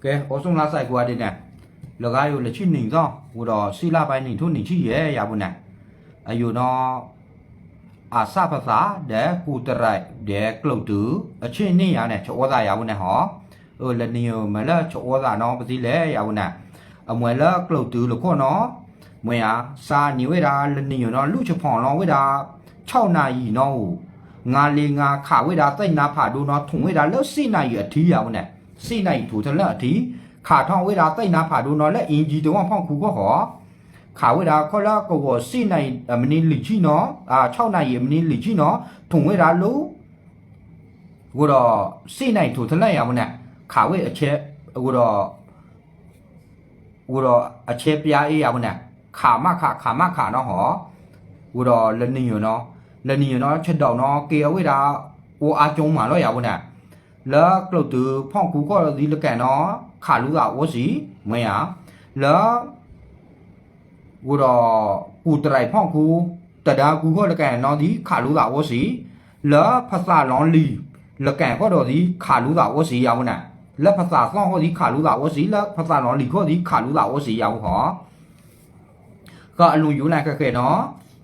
ကဲ အိၣ်ဆူၣ်လါစဲးကွၢ်ဒ်န့ၣ်, လၢဂၤယိၤလၢဆံနံၣ်သီ အိၣ်ဒီးစံးလါဘၣ်နံၣ်ထူၣ်နံၣ်ဆံယဲၢ်ယၤပူၤန့ၣ်, အယိၤနီၤ အစၣ်ပသး ဒီးကူၣ်တရံး ဒီးကျိာ်တုၤ အဆ့ၣ်န့ၣ်ယၤန့ၣ် ဆှီသးယၤပူၤန့ၣ်ဟီ, လၢနံၤယိၤမ့ၢ်လၢဆှီသးနီၤပသံလဲၣ်ယၤပူၤန့ၣ်, အမွဲလၢကျိာ်တုၤလၢခိၣ်နီၤ, မ့ၢ်ဧါ, စးနံၤဝဲဒၣ်လၢနံၤယိၤနီၤ လူၢ်ဆဖီၣ်လီၤဝဲဒၣ် ဆီၣ်နၣ်ယံာ်နီၤအိၣ်, ငါလ့ငါခးဝဲဒၣ်သ့ၣ်နါဖးဒိနီၤ ထိၣ်ဝဲဒၣ်လၢစံၣ်နၣ်ယံာ်အထံယၤပူၤန့ၣ်, စံၣ်နၣ်ယံာ်ထိၣ်ထီၣ်လၢအထံ, ခးထီၣ်ဝဲဒၣ်သ့ၣ်နါဖးဒိနီၤလၢ အ့ၣ်ကၠံ တဝီဖီၣ်ခူခီၣ်ဃီ ခးဝဲဒၣ်ခီလၢကဝီၤစံၣ်နၣ်ယံာ်အမံးနံးလွံၢ်ဆံနီၤ, ဆီၣ်နၣ်ယံာ်အမံးနံးလွံၢ်ဆံနီၤ, ထိၣ်ဝဲဒၣ်လၢ အိၣ်ဒီး စံၣ်နၣ်ယံာ်ထိၣ်ထီၣ်လၢယၤပူၤန့ၣ်, ခးဝဲအဆဲ, အိၣ်ဒီး အိၣ်ဒီးအဆဲပျါအ့ယၤပူၤန့ၣ်, ခးမးခး ခးမးခးနီၤဟီ, အိၣ်ဒီးလၢနံၤယိၤနီၤ, လၢနံၤယိၤနီၤ ဆဒိးနီၤ ကဲအဝဲဒၣ် အိၣ်အါကၠိမးလီၤယၤပူၤန့ၣ်, လၢကျိာ်တုၤဖီၣ်ခူခီၣ်လၢသံလၢကဲနီၤ ခးလူသးအိၣ်စံး မ့ၢ်ဧါ, လၢ အိၣ်ဒီး ကူၣ်တရံးဖီၣ်ခူ တဒါကူခီၣ်လၢကဲနီၤသံ ခးလူသးအိၣ်စံး, လၢဖသးလီၤလံၤ လၢကဲခီၣ်ဒီးသံ ခးလူသးအိၣ်စံးယၤပူၤန့ၣ်, လၢဖသးသီၣ်ခီၣ်သံ ခးလူသးအိၣ်စံး, လၢဖသးလီၤလံၤခီၣ်သံ ခးလူသးအိၣ်စံးယၤပူၤဟီ ဃၢအလူၤယူၤလဲၣ်ဃဲဃဲနီၤ,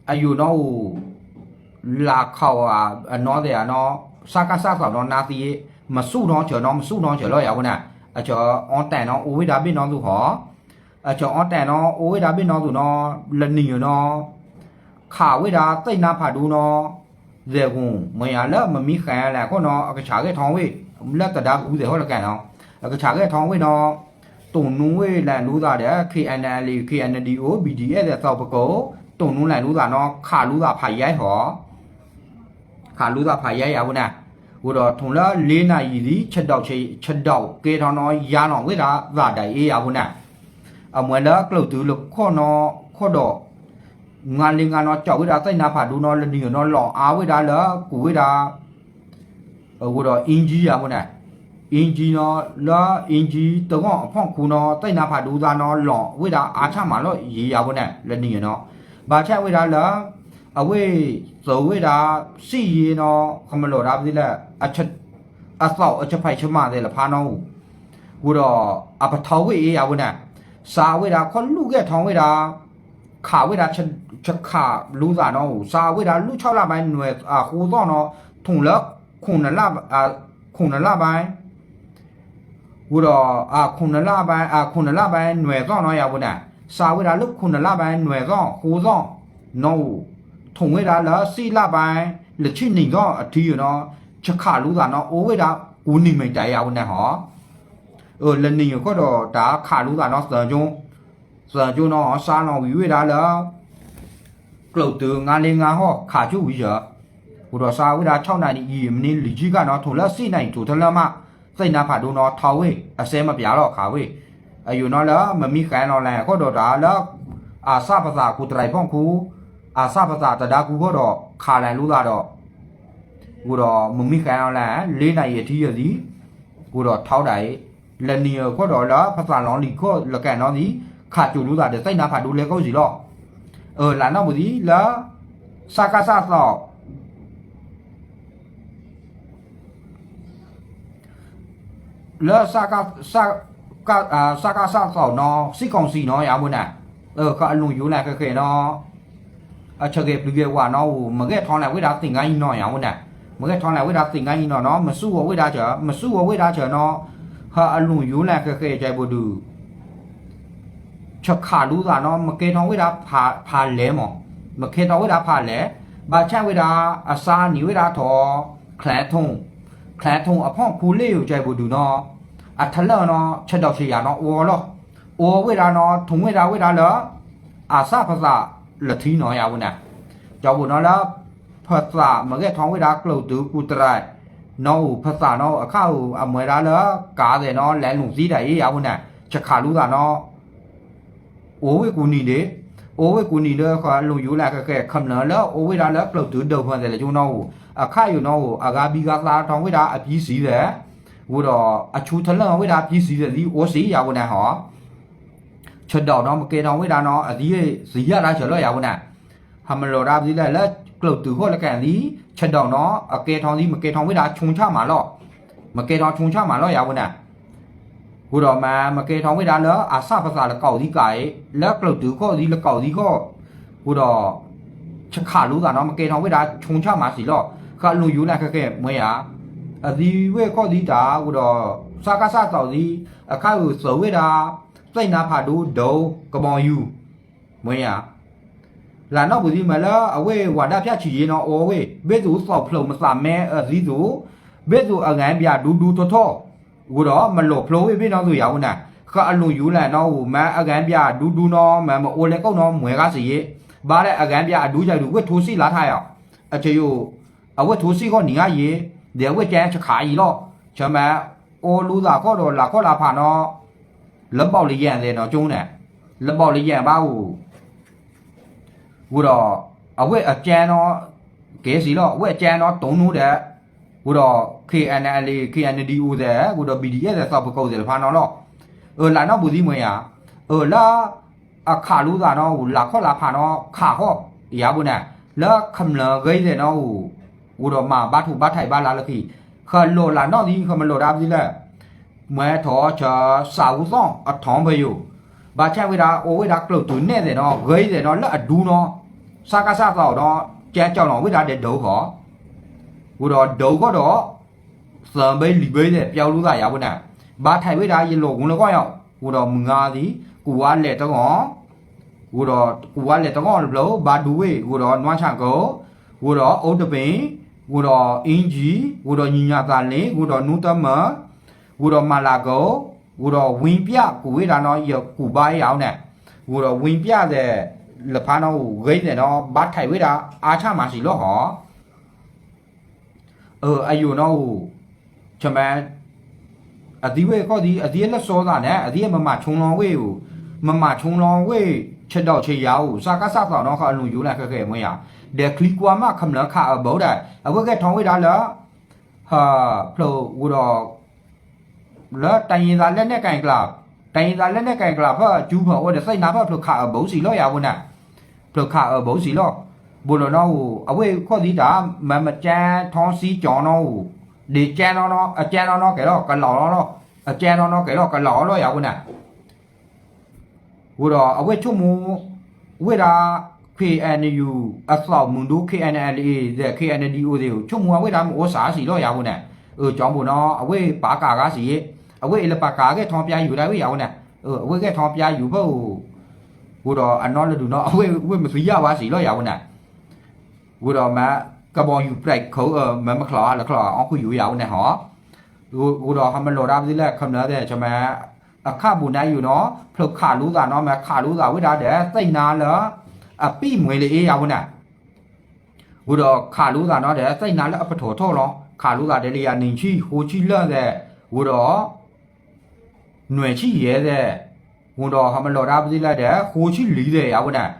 အယိၤနီၤအိၣ် လၢခီၣ်အနီၢ်သဲးနီၤ, စးကါစးသီၣ်နီၤနါသံ, မစူၣ်နီၤဆၢနီၤ မစူၣ်နီၤဆၢလီၤယၤပူၤန့ၣ်, အဆၢအီၣ်တဲာ်နီၤ အိၣ်ဝဲဒၣ်ဘ့ၣ်နီၤသူၣ်ဟီ, အဆၢအီၣ်တဲာ်နီၤ အိၣ်ဝဲဒၣ်ဘ့ၣ်နီၤသူၣ်နီၤ, လၢနံၤယိၤနီၤ ခးဝဲဒၣ်သ့ၣ်နါဖးဒိနီၤ, သဲးဂုၢ်မ့ၢ်ယၤလၢမမံဃဲလဲၣ်အဃိနီၤ အကဆးဂဲၤထီၣ်ဝဲ, လၢတဒါကူသဲးဟီၣ်လၢကဲနီၤ, အကဆးဂဲၤထီၣ်ဝဲနီၤ, တိၢ်နူဝဲလဲၤလူသးဒီး ခ့ၣ်အဲၣ်နလ့ၣ် ခ့ၣ်အဲၣ်နဒံၣ်အိၣ် ဘံၣ်ဒံၣ်အဲၣ် သဲးသီပကိး, တိၢ်နူလဲၤလူသးနီၤ ခးလူသးဖးယဲၢ်ဟီ ခးလူသးဖးယဲၢ်ယၤပူၤန့ၣ်, အိၣ်ဒီးထိၣ်လၢလ့နၣ်ယံာ်သံ ဆဒိး ဆဒိးကဲထီၣ်နီၤ ယါလီၤဝဲဒၣ်သးဒၣ်အ့ယၤပူၤန့ၣ်, အမွဲလၢကျိာ်တုၤလၢခိၣ်နီၤ ခိၣ်ဒီး ငါလ့ငါနီၤ ကၠီၣ်ဝဲဒၣ်သ့ၣ်နါဖးဒိနီၤ လၢနံၤယိၤနီၤ လီၤအါဝဲဒၣ်လၢကူးဝဲဒၣ် အဃိဒီး အ့ၣ်ကၠံ ယၤပူၤန့ၣ်, အ့ၣ်ကၠံနီၤ လၢအ့ၣ်ကၠံ တဂီၢ်အဖီၣ်ခူနီၤ သ့ၣ်နါဖးဒိသးနီၤ လီၤဝဲဒၣ်အါဆၣ်မးလီၤယံာ်ယၤပူၤန့ၣ် လၢနံၤယိၤနီၤ, ဘၣ်ဆၣ်ဝဲဒၣ်လၢ အဝဲ သုးဝဲဒၣ် စံၣ်ယဲနီၤ ကမၤလိာ်ဒၣ်ပသ့လၢ အသီၣ်အဆဖးဆမးသဲးလၢဖးနီၤအိၣ်, အဃိဒီး အပထီဝ့ၢ်အ့ယၤပူၤန့ၣ်, စးဝဲဒၣ်ခီလူၢ်ဂဲၤထီၣ်ဝဲဒၣ် ခးဝဲဒၣ် ဆခးလူသးနီၤအိၣ် စးဝဲဒၣ်လူၢ်ဆီလါဘၣ်နွဲၣ်အဃိသီၣ်နီၤ, ထိၣ်လၢ ခိၣ်နလါဘၣ် အဃိဒီး အခိၣ်နလါဘၣ် အခိၣ်နလါဘၣ်နွဲၣ်သီၣ်နီၤယၤပူၤန့ၣ်, စးဝဲဒၣ်လၢခိၣ်နလါဘၣ်နွဲၣ်သီၣ်ဃိသီၣ်နီၤအိၣ်, ထိၣ်ဝဲဒၣ်လၢစံၣ်လါဘၣ် လၢဆံနံၣ်သီၣ်အထံယိၤနီၤ, ဆခးလူသးနီၤ အိၣ်ဝဲဒၣ်ကူနံၣ်မ့ၢ်တၢ်ယၤပူၤန့ၣ်ဟီ, လၢနံၤယိၤဃီဒီးတၢ်ခးလူသးနီၤ သၢကၠိ သၢကၠိနီၤ စးလီၤဝံၤဝဲဒၣ်လၢ ကျိာ်တုၤငါလ့ငါဟီၣ်ခးကၠိဝံၤယၤ, အိၣ်ဒီးစးဝဲဒၣ်ဆီၣ်နၣ်ယံာ်အမံးနံးလွံၢ်ဆံကၣ်နီၤ ထိၣ်လၢစံၣ်နၣ်ယံာ်ထိၣ်ထီၣ်လၢမး သ့ၣ်နါဖးဒိနီၤထီဝ့ၢ် အစဲမပျးလီၤခးဝ့ၢ်, အယိၤနီၤလၢမမံဃဲလီၤလဲၣ် ဃီဒီးတၢ်လၢ အစၣ်ပသးကူတရံးဖီၣ်ခူ အစၣ်ပသးတဒါကူဃီဒီး ခးလဲၤလူသးဒီး အိၣ်ဒီးမမံဃဲလီၤလဲၣ် လ့နၣ်ယံာ်အထံယဲၢ်သံ, အိၣ်ဒီးထီဒၣ်အံၤ, လၢနံၤအဃီဒီးလၢဖသးလီၤလံၤခီၣ်လၢကဲနီၤသံ, ခးကၠိလူသးဒီးသ့ၣ်နါဖးဒိလဲၤကီၢ်စံၤလီၤ, အၢ လၢနီၢ်ပူၤသံလၢ စးကါစးသီၣ် လၢ စးကါစးသီၣ်နီၤ စံၣ်ကီၢ်စံၣ်နီၤယၤမူန့ၣ်, ဃၣ်အလူၤယူၤလဲၣ်ဃဲဃဲနီၤ, အဆၢဂ့ၤပျုၤဂ့ၤဝးနီၤ မ့ၢ်ဂဲၤထီၣ်လဲၣ်ဝဲဒၣ်သ့ၣ်ငါအံၤနီၤယၤမူန့ၣ်, မ့ၢ်ဂဲၤထီၣ်လဲၣ်ဝဲဒၣ်သ့ၣ်ငါအံၤနီၤနီၤ မ့ၢ်ဆူၣ်ဝဲဒၣ်စၢၤ မ့ၢ်ဆူၣ်ဝဲဒၣ်စၢၤနီၤ, ဃၣ်အလူၤယူၤလဲၣ်ဃဲဃဲကဲဘိဒုး ဆခးလူသးနီၤ မ့ၢ်ကဲထီၣ်ဝဲဒၣ်ဖးလဲၣ်မး, မ့ၢ်ကဲထီၣ်ဝဲဒၣ်ဖးလဲၣ်, ဘၣ်ဆၣ်ဝဲဒၣ် အစးနံၤဝဲဒၣ်ထီၣ် ချဲထိၣ်, ချဲထိၣ်အဖီၣ်ခူလ့ၣ်ယိၤကဲဘိဒုးနီၤ, အထလၢနီၤ ဆဒီးဆယၤနီၤ အီလီၤ, အီဝဲဒၣ်နီၤ ထိၣ်ဝဲဒၣ်ဝဲဒၣ်လၢ အစၣ်ဖသးလၢထံနီၤယၤဝဲန့ၣ်, ကၠီဘိနီၤလၢ ဖသးမ့ၢ်ဂဲၤထီၣ်ဝဲဒၣ်ကျိာ်တုၤကူတရံး နီၤအိၣ် ဖသးနီၤအိၣ်အခါအိၣ် အမွဲဒၣ်လၢ ကးသဲးနီၤ လဲၤလူၤသံဒၣ်အံၤယၤဝဲန့ၣ် ဆခးလူသးနီၤ အိၣ်ဝဲကူနံၤဒ့ၣ်, အိၣ်ဝဲကူနံၤဒီး ဃၣ်လူၤယူၤလဲၣ်ဃဲဃဲ ခမျၢၣ်လၢအိၣ်ဝဲဒၣ်လၢကျိာ်တုၤဒၢးဖၢသဲးလၢကၠိနီၤအိၣ် အခါယိာ်နီၤအိၣ် အဂၤဘံဂၤသးထီၣ်ဝဲဒၣ်အပံစံသဲး, အိၣ်ဒီးအဆူၣ်ထလၢဝဲဒၣ်ပံစံသဲးသံအိၣ်စံယၤဝဲန့ၣ်ဟီ ဆဒီးနီၤ မ့ၢ်ကဲထီၣ်ဝဲဒၣ်နီၤ အသံသံယၤတၢ်ဆၢလီၤယၤဝဲန့ၣ်, ဟးမလိာ်ဒၣ်ပသံလဲၣ်လၢကျိာ်တုၤဃီလၢကဲသံ, ဆဒီးနီၤ အကဲထီၣ်သံ မ့ၢ်ကဲထီၣ်ဝဲဒၣ်ဆူၣ်ဆၣ်မးလီၤ, မ့ၢ်ကဲထီၣ်ဆူၣ်ဆၣ်မးလီၤယၤဝဲန့ၣ်, ဃိဒီးမ့ၢ်မကဲထီၣ်ဝဲဒၣ်လၢအဆၣ်ပသးလၢကီၢ်သံကးအံၤ လၢကျုးတုၤခီၣ်သံလၢကီၢ်သံခီၣ်, ဃိဒီး ဆခးလိသးနီၤ မကဲထီၣ်ဝဲဒၣ်ဆိကမိၣ်မၤစံးလီၤ. ဃအလူၤယူၤန့ၣ်ခဲကဲမ့ၢ်ဧါ, အသံဝဲခီၣ်သံတၢ် ဃိဒီး စကစ သီၣ်သံ အခါအုးသုးဝဲဒၣ် သ့ၣ်နါဖးဒိၣ်ဒိၣ် ကဘီယူၤ မ့ၢ်ဧါ လၢနီၢ်ပူၤသံမ့ၢ်လၢအဝဲဝၤဒၣ်ဖၠၣ်ဆံးယ့နီၤအီဝဲ ဘ့ၣ်သိးသီၣ်ဖျိးမသးမဲအသံသိး, ဘ့ၣ်သိးအဂၤဘၠၣ်ဒူဒူထီထီၣ်, ဃိဒီးမလိာ်ဖျိဝဲဘ့ၣ်နီၢ်သိးယၤဝဲန့ၣ်, ဃအလူၤယူၤလဲၣ်နီၢ်ဧိၤ မ့ၢ်အဂၤဘၠၣ်ဒူဒူနီၤ မ့ၢ်မ့ၢ်အိၣ်လဲၤကိးနီၤမွဲဂၤစံးယ့, ဘၣ်လဲၣ်အဂၤဘၠၣ်အဒူယၤဒုးဝဲထိစံၣ်လါထါယီၤ, အဆယိၤ, အဝဲထိစံၣ်ဃီနံၤဂၤယ့, ဒီးအဝဲကဲဆခးယံၤလီၤ, ဆၢမ့ၢ်, အိၣ်လူသးခီၣ်ဒီးလၤခီၣ်လၤဖးနီၤ လၢဘီၣ်လၢယဲၢ်သဲးနီၤကၠိန့ၣ်, လၢဘီၣ်လၢယဲၢ်ဘၣ်အိၣ်, ဃိဒီး, အဝဲအကဲနီၤ, ကဲစံးလီၤ အဝဲအကဲနီၤတိၢ်နီၤဒီး, ဃိဒီး K N L A K N D O သဲး ဃိဒီး B D F သဲးသီၣ်ဖုကိးသဲးတဖၣ်နီၤလီၤ, အၢ လၢနီၢ်ပူၤသံမ့ၢ်ဧါ, အၢ လၢ အခးလိသးနီၤ လၤခီၣ်လၤဖးနီၤ ခးဃီၣ်, ယၤပူၤန့ၣ်, လၢခမျၢၢ်ဂ့ၤသဲးနီၤအိၣ်, ဃိဒီးမၤဘါထုးဘါထံးဘၣ်လၢလၢခံ, ဃလိာ်လၢနီၢ်သံ ဃမလိာ်ဒၣ်ပသံလဲၣ်, မ့ၢ်ထီၣ်ဆၢ စးအူသီၣ်အထီၣ်ဖဲယိာ်, ဘၣ်ဆၣ်ဝဲဒၣ်အိၣ်ဝဲဒၣ်ကျုးတုၤနဲၣ်သဲးနီၤ ဂ့ၤသဲးနီၤလၢအဒူနီၤ, စကစ သီၣ်နီၤ ကဲကၠီလီၤဝဲဒၣ်ဒီးဒိၣ်ဃီ ဃိဒီးဒိၣ်ဃီဒီး, သၢဘ့လံာ်ဘ့သဲး ပျီလိသးယၤပူၤန့ၣ်, ဘၣ်ထံးဝဲဒၣ်ယလိာ်ကီလၢကီၢ်ယီၤ, ဃိဒီးမုၢ်ဂၤသံ, ကူဝါလဲၤတဂီၢ်, ဃိဒီးကူဝါလဲၤတဂီၢ်တဖျၢၣ် ဘၣ်ဒူဝ့ၢ် ဃိဒီးနွါဆၣ်ကိ, ဃိဒီးအိၣ်တပ့ၤ, ဃိဒီးအ့ကံ, ဃိဒီးညံညၣ်သးလ့, ဃိဒီးနူတမၢ, ဃိဒီးမၤလၤကိ, ဃိဒီးဝံပျၢ်ကူဝဲဒၣ်နီၤ ယကူဘါယၤအီၤန့ၣ်, ဃိဒီးဝံပျၢ်သဲး, လၢဖးနီၤအိၣ်ဂ့ၤသဲးနီၤ ဘၣ်ထံးဝဲဒၣ်အါဆၣ်မၤစံးလီၤဟီ အၢ အယိာ်နီၢ်အိၣ်, ဆၢမ့ၢ်, အသံဝဲခီၣ်သံ အသံလၢစီသးန့ၣ် အသံမၤမၤဆိလီၤဝဲအိၣ်, မၤမၤဆိလီၤဝဲ, ဆဲးဒီးဆဲးယၤအိၣ် စကစ သီၣ်နီၤဃအလူၤယူၤန့ၣ်ခဲကဲမ့ၢ်ဧါ, ဒီးချံကွၢ်မးခမျၢၢ်ခးအဘိဒၣ် အဝဲဂဲၤထီၣ်ဝဲဒၣ်လၢ, ဟ, ဖျိးဃိဒီး လၢတၢ်ယံၤသးလၢနဲၣ်ကၣ်ကျါ, တၢ်ယံၤသးလၢနဲၣ်ကၣ်ကျါဖၣ်ကၠူဖၣ်အိၣ်ဒီးသ့ၣ်နါဖၣ်ဖျိးခးအဘိစံးလီၤယၤပူၤန့ၣ်, ဖျိးခးအဘိစံးလီၤ, ဘိလီၤနီၢ်အိၣ် အဝဲခီၣ်သံတၢ် မ့ၢ်မကဲထီၣ်စံကၠီနီၢ်အိၣ်, ဒ်ကဲနီၢ်နီၢ် အကဲနီၢ်နီၢ်ကဲလီၤကလီၤလီၤ, အကဲနီၢ်နီၢ်ကဲလီၤကလီၤလီၤယၤပူၤန့ၣ် ဃိဒီးအဝဲဆိကမိၣ်ဝဲဒၣ် K N U အသီၣ်မုၢ်ဒိၣ် K N L A သဲး K N D O သ့ၣ် ဆိကမိၣ်ဝဲဒၣ်မ့ၢ်အိၣ်စးစံးလီၤယၤပူၤန့ၣ်, အၢ ကၠီဘိနီၤ အဝဲပာ်ကးဂၤစံး, အဝဲအံၤလၢပာ်ကးဂဲၤထီၣ်ပျါယူၤဒၣ်ဝဲယၤပူၤန့ၣ်, အဝဲဂဲၤထီၣ်ပျါယူၤဖၣ်အိၣ်, ဃိဒီးအနီၢ်လၢဒုးနီၢ် အဝဲမ့ၢ်သံယါဝဲစံးလီၤယၤပူၤန့ၣ် ဃိဒီးမ့ၢ်ကဘီယူၤပြဲးခိၣ် မ့ၢ်မချီၣ်လၢချီၣ်အီၣ်ခိၣ်ယူၤယၤပူၤန့ၣ်ဟီ ဃိဒီးဟဲမ့ၢ်လိာ်ဒၣ်ပသံလဲၣ်ခမျၢၢ်သ့ၣ်ဆၢမ့ၢ်, အခါပူၤန့ၣ်ယူၤနီၤ ဖျိးခးလိသးနီၤ မ့ၢ်ခးလိသးဝဲဒၣ်ဒီး သ့ၣ်နါလၢ အပံၣ်မွ့လၢအ့ယၤပူၤန့ၣ်, ဃိဒီးခးလိသးနီၤဒီး သ့ၣ်နါလၢအပထီၣ်ထီၣ်လီၤ ခးလိသးဒီးလၢယၤနံၣ်ဆံ ဃိဆံလၢသဲး, ဃိဒီး နွံဆံယဲၢ်သဲး, ဃိဒီးဟဲမ့ၢ်လိာ်ဒၣ်ပသံလဲၣ်ဒီး ဃိဆံလွံၢ်သဲးယၤပူၤန့ၣ်,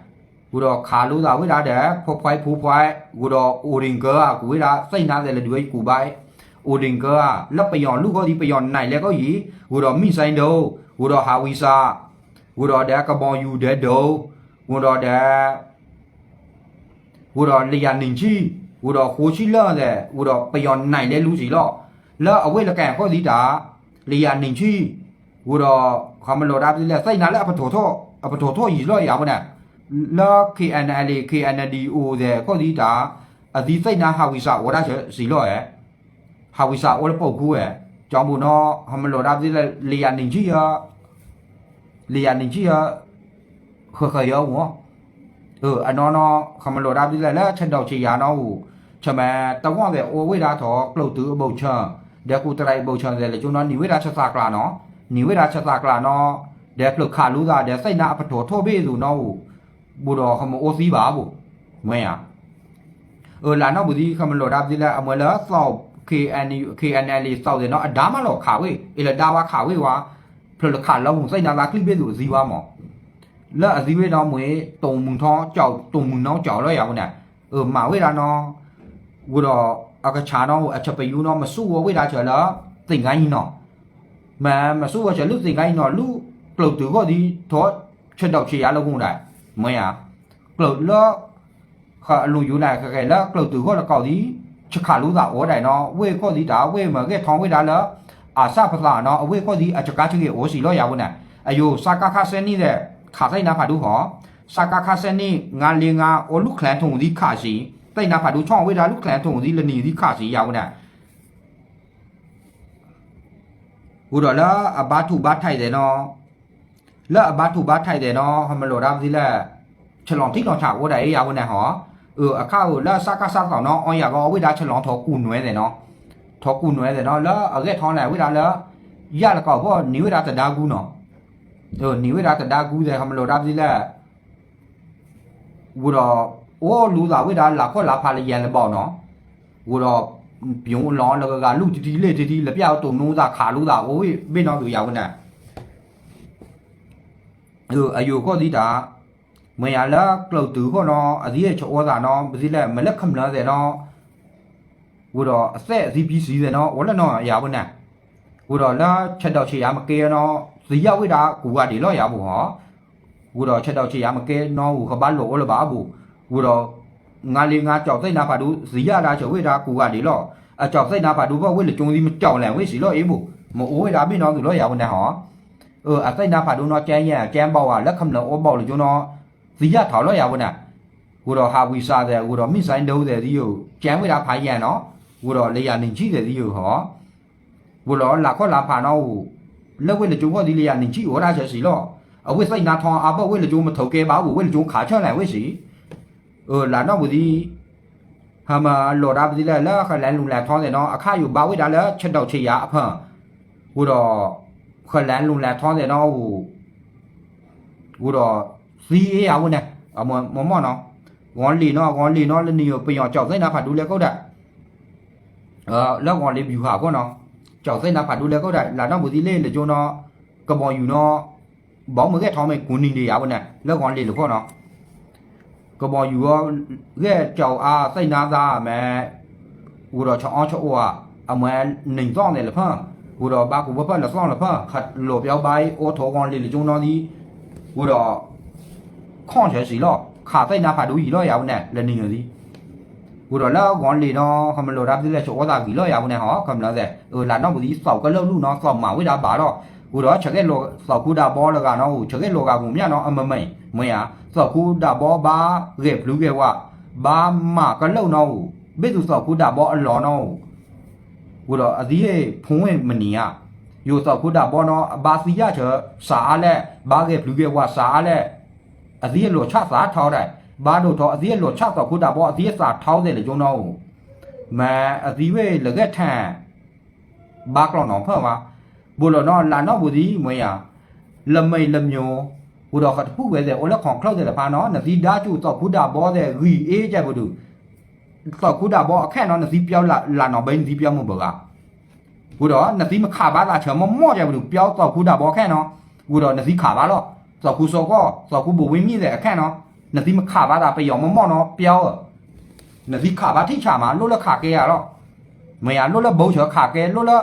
ဃိဒီးခးလိသးဝဲဒၣ်ဒီး ဖိခွါဖိခွါ, ဃိဒီးအိၣ်ဒ့ၣ်ကၢဧါ ကူဝဲဒၣ် သ့ၣ်နါသဲးလၢဒုးဝဲကူဘါ, အိၣ်ဒ့ၣ်ကၢဧါ လၢပယီၤလူၢ်ဃီဒံး ပယီၤနံၣ်လဲၣ်ကီၢ်ယံၤ, ဃိဒီး မံၣ်စဲဒိၣ်, ဃိဒီးဟးဝံစး, ဃိဒီးဒီးကဘီယူၤဒဲဒိၣ်, ဃိဒီးဒီး ဃိဒီးလၢယၤနံၣ်ဆံ, ဃိဒီးဃိဆံလၢသဲး, ဃိဒီးပယီၤနံၣ်လဲၣ်လူစံးလီၤ, လၢအဝဲလၢကဲဃီဒံးတၢ်, လၢယၤနံၣ်ဆံ, ဃိဒီး ဟဲမ့ၢ်လိာ်ဒၣ်ပသံလဲၣ် သ့ၣ်နါလၢအပထီၣ်ထီၣ်, အပထီၣ်ထီၣ်ယံၤလီၤယၤပူၤန့ၣ်, လၢ K N L A K N D O သဲးဃီဒံးတၢ်, အသံသ့ၣ်နါဟးဝံစးအိၣ်ဒၣ်စံးလီၤဧါ ဟးဝံစးအိၣ်လၢပိာ်ခူဧါ, ကၠီဘိနီၤ ဟဲမ့ၢ်လိာ်ဒၣ်ပသံလဲၣ် လၢယၤနံၣ်ဆံဧါ, လၢယၤနံၣ်ဆံဧါ, ဃၢၤဃၢၤယီၤအိၣ်, အနီၢ်နီၢ် ဟဲမ့ၢ်လိာ်ဒၣ်ပသံလဲၣ် လၢဆဲးဒီးဆဲးယၤနီၤအိၣ်, ဆၢမ့ၢ်တဝီၣ်သဲးအိၣ်ဝဲဒၣ်ထီၣ် ကျိာ်တုၤအဘိၣ်ဆၢ, ဒီးကူၣ်တရံးအဘိၣ်ဆၢသဲးလၢကၠိနီၤ နံၤဝဲဒၣ်ဆၢသးကျးနီၤ, နံၤဝဲဒၣ်ဆၢသးကျးနီၤ, ဒီးဖျိးခးလိသးဒီးသ့ၣ်နါအပထီၣ်ထီၣ်ဘ့ၣ်အသိးနီၤအိၣ်, ဘၣ်ဒီးဟဲမ့ၢ်အိၣ်သံဘၣ်ဘၣ်, မ့ၢ်ဧါ အၢ လၢနီၢ်ပူၤသံ ဟဲမ့ၢ်လိာ်ဒၣ်ပသံလဲၣ် အမ့ၢ်လၢသီၣ် K N L A သီၣ်သဲးနီၤ အဒါမးလီၤခးဝဲ အ့ၣ်လၢဒါဘၣ်ခးဝဲဝဲ, ဖျိးလၢခးလၢဟူးသ့ၣ်နါလၢချံဘ့ၣ်အသိးအသံဘၣ်မး, လၢအသံဝဲနီၤမ့ၢ် တိၢ်မုၢ်ထီၣ်ကၠီၣ် တိၢ်မုၢ်နီၣ်ကၠီၣ်လီၤယၤပူၤန့ၣ်, အၢ မၤဝဲဒၣ်နီၤ, ဝံၤဒီးအကဆးနီၤ အဆၢပယူနီၤ မၤဆူၣ်ဝဲဝဲဒၣ်ဆၢလၢ သ့ၣ်ခါအံၤနီၤ မ့ၢ်မၤဆူၣ်ဝဲဆၢလၢသ့ၣ်ခါအံၤနီၤ လၢကျိာ်တုၤဂီၢ်ဒံးထီၣ် ဆဲးဒီးဆဲးယၤလၢဂီၢ်ဒၣ်, မ့ၢ်ဧါ, ကျိာ်လၢ ဃအလူၤယူၤန့ၣ် ကဂဲၤလၢကျိာ်တုၤဂီၢ်လၢကီၢ်ဒံး ဆခးလိသးအိၣ်ဒၣ်နီၤ ဝ့ၢ်ကီၢ်ဒံးတၢ် ဝ့ၢ်မ့ၢ်ဂဲၤထီၣ်ဝဲဒၣ်လၢ အစၢ်ပသးနီၤ အဝ့ၢ်ခီၣ်သံးအစကါဆၢက့ၤအိၣ်စံးလီၤယၤဝဲန့ၣ်, အယိၤ စကခ စဲနံၣ်ဒီး ခးသ့ၣ်နါဖးဒိၣ်ဟီ, စကခ စဲနံၣ် ငါလ့ငါ အိၣ်လူၣ်ချဲထိၣ်သံးခးစံး, သ့ၣ်နါဖးဒိၣ်ဆီၣ်ဝဲဒၣ်လူၣ်ချဲထိၣ်သံးလၢနံၤသံးခးစံးယၤဝဲန့ၣ် အိၣ်ဒီးလၢအဘါထူးဘါထံးသဲးနီၤ, လၢအဘါထူးဘါထံးသဲးနီၤ ဟဲမလိာ်ဒၣ်ပသံလၢ ဆလီၤထံလီၤဆးအိၣ်ဒၣ်အံၤယၤဝဲန့ၣ်ဟီ, အခါဧိၤလၢစကစ သီးနီၤ အီယၤဂီၤအဝဲဒၣ်ဆလီၤထီၣ်ကူၣ်နွဲသဲးနီၤ, ထီၣ်ကူၣ်နွဲသဲးနီၤ လၢအဂဲၢ်ထီၣ်န့ၣ်ဝဲဒၣ်လၢ ယၢ်လီၤကီၢ်ဘီၣ်န့ၢ်ဝဲဒၣ်တဒါဂူနီၤ, န့ၢ်ဝဲဒၣ်တဒါဂူသဲး ဟဲမလိာ်ဒၣ်ပသံလၢ ဝံၤဒီး အိၣ်လူသးဝဲဒၣ်လၢခီၣ်လါဖးလၢယဲၢ်လၢဘီနီၤ, ဝံၤဒီး ပျိလီၤလၢဂၤဂၤလူၢ်တံၢ်တံၢ်လ့ၢ်တံၢ်တံၢ် လၢပျၢ်အတိၢ်နီၣ်သးခးလိသးအိၣ်ဝဲဘ့ၣ်နီၤသူယၤဝဲန့ၣ်, အယိၤခီၣ်သံတၢ်, မ့ၢ်ယၤလၢကျုးတုၤဃီနီၤ အသံဆၢအိၣ်သးနီၤ ပသံလၢ မ့ၢ်လၢခမျၢၢ်သဲးနီၤ ဝံၤဒီးအသဲးသံဖံဆံးသဲးနီၤ အိၣ်လၢနီၤယၤဝဲန့ၣ်, ဝံၤဒီးလၢဆဲးဒိးဆဲးယၤမ့ၢ်ကဲနီၤ သံယၢ်ဝဲဒၣ်ကူးဂၤဒဲးလီၤယၤပူၤဟီ, ဝံၤဒီးဆဲးဒိးဆဲးယၤမ့ၢ်ကဲနီၤ ဟူးကဘၣ်လိာ်အိၣ်လၢၤဘၣ်အပူၤ, ဝံၤဒီး ငါလ့ငါကၠီၣ်သ့ၣ်နါဖးဒိၣ် သံယၢ်ဒၣ်ဆၢဝဲဒၣ်ကူးဂၤဒဲးလီၤ, အကၠီၣ်သ့ၣ်နါဖးဒိၣ်ဖဲဝ့ၢ်လၢကၠိသံးမ့ၢ်ကၠီၣ်လဲၣ်ဝ့ၢ်စံးလီၤအံၤပူၤ, မ့ၢ်အိၣ်ဝဲဒၣ်ဘ့ၣ်နီၤသူလီၤယၤဝဲန့ၣ်ဟီ အသ့ၣ်နါဖးဒိၣ်နီၤ ကဲယဲၢ် ကဲဘၣ်ဝဲ လၢခမျၢၢ်အိၣ်ဘီၣ်လၢကၠိနီၤ သံယၢ်ထီၣ်လီၤယၤဝဲန့ၣ်, ဝံၤဒီးဟးဝံစးသဲး ဝံၤဒီးမံၣ်စဲဒိသဲးသံယိာ် ကဲဝဲဒၣ်ဖးယဲၢ်နီၤ, ဝံၤဒီးလၢယၤနံၣ်ဆံသဲးသံယိာ်ဟီ, ဝံၤဒီးလၢခီၣ်လါဖးနီၤအိၣ်, လၢဝ့ၢ်လၢကၠိဖီၣ်သံလၢယၤနံၣ်ဆံအိၣ်ဒၣ်ဆၢစံးလီၤ, အဝ့ၢ်သ့ၣ်နါထီအါဘၣ်ဝ့ၢ်လၢကၠိမ့ၢ်ထိးကဲဘၣ်ပူၤ ဝ့ၢ်လၢကၠိခးဆၢလဲၣ်ဝ့ၢ်စံး လၢနီၢ်ပူၤသံ ဟဲမၤလိာ်ဒၣ်ပသံလဲၣ် လၢဃလဲၤလူၤလဲၤထီသဲးနီၤ အခါယိာ်ဘါဝဲဒၣ်လၢဆဲးဒိးဆဲးယၤအဖၢၣ်, ဝံၤဒီး ဃလဲၤလူၤလဲၤထီသဲးနီၤ ဝံၤဒီး သံအ့ၣ်ယၤဝဲန့ၣ် မ့ၢ်မ့ၢ်နီၤ, ဂီၤလံာ်နီၤ ဂီၤလံာ်နီၤ လၢနံၤယိာ်ပယီၤကၠီၣ်သ့ၣ်နါဖးဒူလဲၣ်ကအိၣ်ဒၣ် လၢဂီၤလံာ်ဘျူၤဟးခိၣ်နီၤ, ကၠီၣ်သ့ၣ်နါဖးဒူလဲၣ်ကအိၣ်ဒၣ် လၢနီၢ်ပူၤသံလၢလၢကၠိနီၤ, ကဘီယူၤနီၤ, ဘီမုၢ်ဂဲၢ်ထီမ့ၢ်ကူနံၤဒံးယၤဝဲန့ၣ် လၢဂီၤလံာ်လၢခိၣ်နီၤ, ကဘီယူၤအီၤ ဂဲၢ်ကၠီၣ်အါသ့ၣ်နါသးမ့ၢ် ဝံၤဒီးဆၢအီၣ်ဆၢအိၣ်ဧါ, အမ့ၢ်နံၤသီၣ်သဲးလၢဖၢၣ်, ဝံၤဒီးဘါကူးဖၢဖၢလၢသီၣ်လၢဖၢၣ်, လိာ်ပျီဘါအံၤအိၣ်ထိးဂီၤလံာ်လၢကၠိနီၤသံ, ဝံၤဒီး ခီၣ်ဆၢစံးလီၤ ခးသ့ၣ်နါဖးဒူယံာ်လီၤယၤဝဲန့ၣ် လၢနံၤယိာ်သံ ဝံၤဒီးလၢဂီၤလံာ်နီၤ ခမလိာ်တၢ်ပသံလဲၣ် ဆိးအိၣ်သးဂံၢ်လီၤယၤဝဲန့ၣ်ဟီ ခမလိာ်သဲး လၢနီၢ်ပူၤသံ သီၣ်ကလၢာ်လူၢ်နီၤ သီၣ်မၤဝဲဒၣ်ဘၣ်လီၤ, ဝံၤဒီးဆၢကဲၣ်လိာ်သီၣ်ခူဒၣ်ဘီလၢဂၤနီၤ ဆၢကဲၣ်လိာ်ဂၤကူၤမၠၣ်နီၤ အမ့ၢ်မ့ၢ် မ့ၢ်ဧါ သီၣ်ခူဒၣ်ဘီဘၣ်ဂဲၤပျုၤဂဲၤဝး ဘၣ်မၤကလၢာ်နီၤ ဘ့ၣ်သူသီၣ်ခူဒၣ်ဘီအလီၢ်နီၤ ဝံၤဒီးအသံဟ့ၣ်ဖိဝ့ၢ်မနံၤဧါ, ယိၤသီၣ်ခူဒၣ်ဘီနီၤ ဘၣ်သံယၢ်ဆၢ စးအါလဲၣ် ဘၣ်ဂဲၤပျုၤဂဲၤဝးစးအါလဲၣ်, အသံဟ့ၣ်လိာ်ဆၣ်သးထီဒၣ်, ဘၣ်ဒိၣ်ထီအသံဟ့ၣ်လိာ်ဆၣ်သီၣ်ခူဒၣ်ဘီ အသံဟ့ၣ်သးထီသဲးလၢကၠိနီၤအိၣ်, မ့ၢ်အသံဝ့ၢ်လၢဂဲၢ်ထၢၣ် ဘၣ်ကျီၢ်နီၤဖၢၣ်ဘၣ်, ဘူးလီၤနီၤ လၢနီၢ်ပူၤသံ မ့ၢ်ဧါ, လၢမ့ၢ်လၢမျိၤ, ဝံၤဒီးဃတဖုဝဲသဲးအိၣ်လၢခီၣ်ချၢၣ်သဲးတဖၣ်နီၤ နသံဒါစူၤသီၣ်ခူဒၣ်ဘီသဲးဂံၢ်အ့ၣ်ကဲပဒုး သီၣ်ခူဒၣ်ဘီအခဲနီၤ နသံပျီလၢနီၤဘဲ နသံပျီမုၢ်ဘၢဂၤ, ဝံၤဒီးနသံမခးဘၣ်သးဆၢမီၢ်မီၢ်ကဲပဒုး ပျီသီၣ်ခူဒၣ်ဘီခဲနီၤ, ဝံၤဒီးနသံခးဘၣ်လီၤ, သီၣ်ခူစီကီၢ် သီၣ်ခူဘိဝ့မံၣ်သဲးအခဲနီၤ, နသံမခးဘၣ်သးပယီၤမီၢ်မီၢ်နီၤ ပျီဧၢ, နသံခးဘၣ်ထံၣ်ဆးမး လိၣ်လၢခးကဲဧါလီၤ, မ့ၢ်ဧါ လိၣ်လၢဘိဆၢခးကဲ လိၣ်လၢ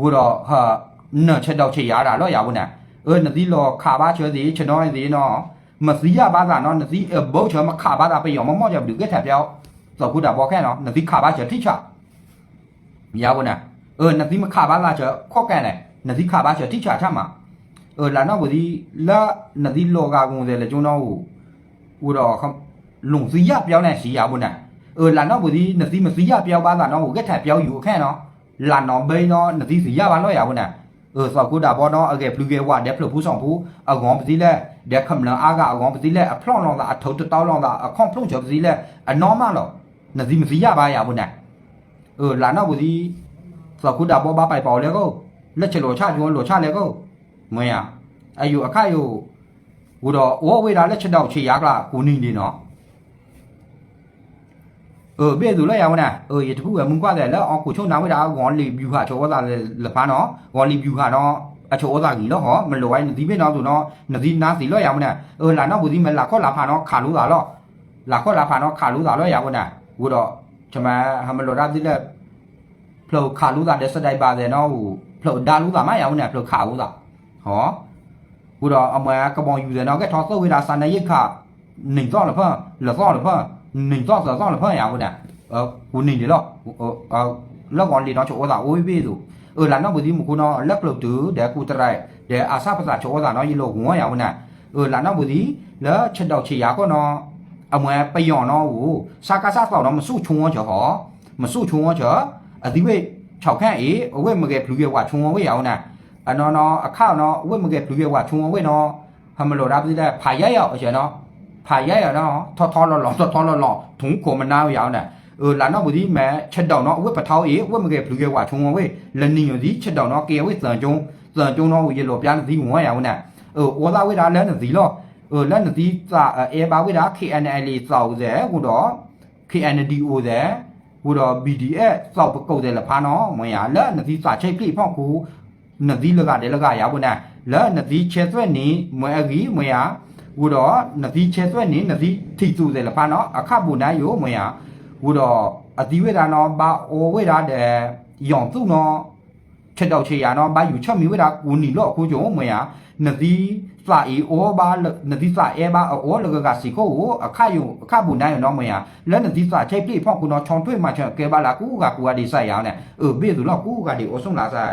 ဝံၤဒီး နၢ်ဆဲးဒီးဆဲးယၤဒၣ်လီၤယၤဝဲန့ၣ်, အၢ နသံလီၤခးဘၣ်ဆၢသ့ ဆနီသ့နီၤ, မသံယၢ်ဘၣ်သးနီၤ နသံအဘိဆၢမခးဘၣ်သးပယီၤမီၢ်မီၢ်ကဲပဒုး ကဲထဲးပျီ သီၣ်ခူဒၣ်ဘီခဲနီၤ နသံခးဘၣ်ဆၢထံၣ်ဆး ယၤဝဲန့ၣ်, အၢ နသံမခးဘၣ်သးဆၢခီၣ်ကဲလဲၣ် နသံခးဘၣ်ဆၢထံၣ်ဆးဆၣ်မး, အၢ လၢနီၢ်ပူၤသံ လၢနသံလီၤဂာ်က့ၤသဲးလၢကၠိနီၤအိၣ်, ဝံၤဒီး လူၤသံယၢ်ပျီန့ၣ်စံးယၤဝဲန့ၣ်, အၢ လၢနီၢ်ပူၤသံ နသံမသံယၢ်ပျီဘၣ်သးနီၤအိၣ် ကဲထဲးပျီယူၤအခဲနီၤ, လၢနီၤဘဲနီၤ နသံသံယၢ်ဘၣ်လီၤယၤဝဲန့ၣ်, အၢ သီၣ်ခူဒၣ်ဘီနီၤ အဂဲၤပျုၤဂဲၤဝး ဒဲးဖျၢၣ်ဖိစီၣ်ဖိ အဂီၤပသံလဲၣ် ဒဲးခမျၢၣ်အါဂၤအဂီၤပသံလဲၣ် အဖျီၣ်လီၤသး အထုးတတီလီၤသး အခီၣ်ဖျိၣ်ဆၢပသံလဲၣ် အနီၢ်မးလီၤ, နသံမသံယၢ်ဘၣ်ယၤဝဲန့ၣ်, အၢ လၢနီၢ်ပူၤသံ သီၣ်ခူဒၣ်ဘီဘၣ်ပာ်ပီၤလဲၣ်ကိၣ်, လၢဆဲးလိာ်ဆၣ်ကၠိလိာ်ဆၣ်လဲၣ်ကိၣ်, မ့ၢ်ဧါ, အယိာ်အခါယိာ်, ဝံၤဒီးအိၣ်ဝဲဒၣ်လၢဆဲးဒီးဆဲးယၤကျါ ကူနံၤဒံးနီၤ အၢ ဘ့ၣ်သူလၢယၤဝဲန့ၣ် အၢ ယတဖုဝဲမုၢ်ကွၢ်သဲးလၢအီၤခိၣ်ဆိၣ်နၤဝဲဒၣ် ဂီၤလံာ်ဘျူၤဟးဆိးအိၣ်သးလၢဖးနီၤ ဂီၤလံာ်ဘျူၤဟးနီၤ အဆိးအိၣ်သးဂံၢ်လီၤဟီ မလိာ်ဝဲနသံဘ့ၣ်နီၤသူနီၤ နသံနါသံလီၤယၤဝဲန့ၣ် အၢ လၢနီၢ်ပူၤသံမ့ၢ်လၢခီၣ်လၢဖးနီၤ ခးလိသးလီၤ လၢခီၣ်လၢဖးနီၤခးလိသးလီၤယၤဝဲန့ၣ် ဝံၤဒီး ဆမးဟးမလိာ်တၢ်သံလၢ ဖျၢၣ်ခးလိသးဒီးစဒဲးဘၣ်သဲးနီၤ ဖျၢၣ်ဒါလိသးမးယၤဝဲန့ၣ် ဖျၢၣ်ခးလိသး ဟီ ဝံၤဒီးအမွဲကဘီယူၤသဲးနီၤ ကဲထီၣ်သၢဝံၤဒၣ် စးနံယ့ၣ်ခး နံၣ်သီၣ်လၢဖၢၣ် လၢသီၣ်လၢဖၢၣ် နံၣ်သီၣ်သၢသီၣ်လၢဖၢၣ်ယၤဝဲန့ၣ် ကူနံၤဒံးလီၤ လၢဂီၤလံာ်နီၤ ဆိးအိၣ်သးအိၣ်ဘ့ၣ်သိး အၢ လၢနီၢ်ပူၤသံမူခိၣ်နီၤ လၢကျိၤတုၤ ဒီးကူၣ်တရံး ဒီးအါစၢ်ပသးဆိအီၣ်သးနီၤ ယလိာ်ကဝီၤယၤဝဲန့ၣ်, အၢ လၢနီၢ်ပူၤသံ လၢဆဒိးဆ့ယၤခီနီၤ အမွဲပယီၤနီၤဧိၤ စကစ သီးနီၤ မဆူၣ်ဆိဝီၤစၢၤဟီ, မဆူၣ်ဆိဝီၤစၢၤ, အသံဝဲ ဆီၣ်ခၣ်အံၤ အဝဲမ့ၢ်ဂဲၤဖျုးဂဲၤဝးဆိဝီၤဝဲယၤဝဲန့ၣ်, အနီၤနီၤ အခါနီၤ အဝဲမ့ၢ်ဂဲၤဖျုးဂဲၤဝးဆိဝီၤဝဲနီၤ, ဟဲမလိာ်ဒၣ်ပသံဒၣ် ဖးယါယၤအီၤစၢၤနီၤ, ဖးယါယၤနီၤ ထီထီလီၤလီၤ ထီထီလီၤလီၤ ထူခိၣ်မနါဝဲယၤဝဲန့ၣ်, အၢ လၢနီၢ်ပူၤသံမ့ၢ်ဆဒိးနီၤ အဝဲပထီအံၤ အဝဲမ့ၢ်ဂဲၤဖျုးဂဲၤဝးဆိဝီၤဝဲ, လၢနံၤယိၤသံဆဒိးနီၤ ကဲဝဲသၢကၠိ, သၢကၠိနီၤ ယလိာ်ပျါနသံဝီၤယၤဝဲန့ၣ်, အၢ အိၣ်သးဝဲဒၣ်လၢနသံလီၤ, အၢ လၢနသံသးအဲၣ်ဘၣ်ဝဲဒၣ် KNLA သးအိၣ်သဲး ဃိဒီး KNDO သဲး, ဃိဒီး BGF သးပကိးသဲးလၢဖးနီၤ မ့ၢ်ယၤ လၢနသံသးဆဲးဖျံးဖီၣ်ခိၣ် နသံလၢဂၤဒဲးလၢဂၤယၤဝဲန့ၣ်, လၢနသံဆဲးသွဲၣ်နံၤ မ့ၢ်အဂံၢ် မ့ၢ်ယၤ, ဃိဒီး နသံဆဲးသွဲၣ်နံၤ နသံထံၣ်သူၣ်သဲးလၢဖးနီၤ အခါဘူးနၤယိၤ မ့ၢ်ယၤ, ဃိဒီး အသံဝဲဒၣ်နီၤ ဘၣ်အီဝဲဒၣ်ဒီး ယီၤသူၣ်နီၤ ဆဒိးဆ့ယၤနီၤ ဘၣ်ယူၤဆၢမံၤဝဲဒၣ်ကိးနံၤလီၢ်အခိၣ်ကၠိ မ့ၢ်ယၤ, နသံသးအံၤအီဘၣ်, နသံသးအဲၣ်ဘၣ်အအီလၢဂၤဂၤစ့ၢ်ကီးဧိၤ အခါယိၤ အခါဘူးနၤယိၤနီၤ မ့ၢ်ယၤ, လၢနသံသးဆဲးဖျံးဖီၣ်ခိၣ်နီၤ ဆီထွဲမၤစၢၤကဲဘၣ်လၢကူဂၤကူဂၤဒံးစၢ်ယၤန့ၣ်, အၢ ဘ့ၣ်သုးလီၤ ကူဂၤဒံးအိၣ်ဆိးလၢစၢ်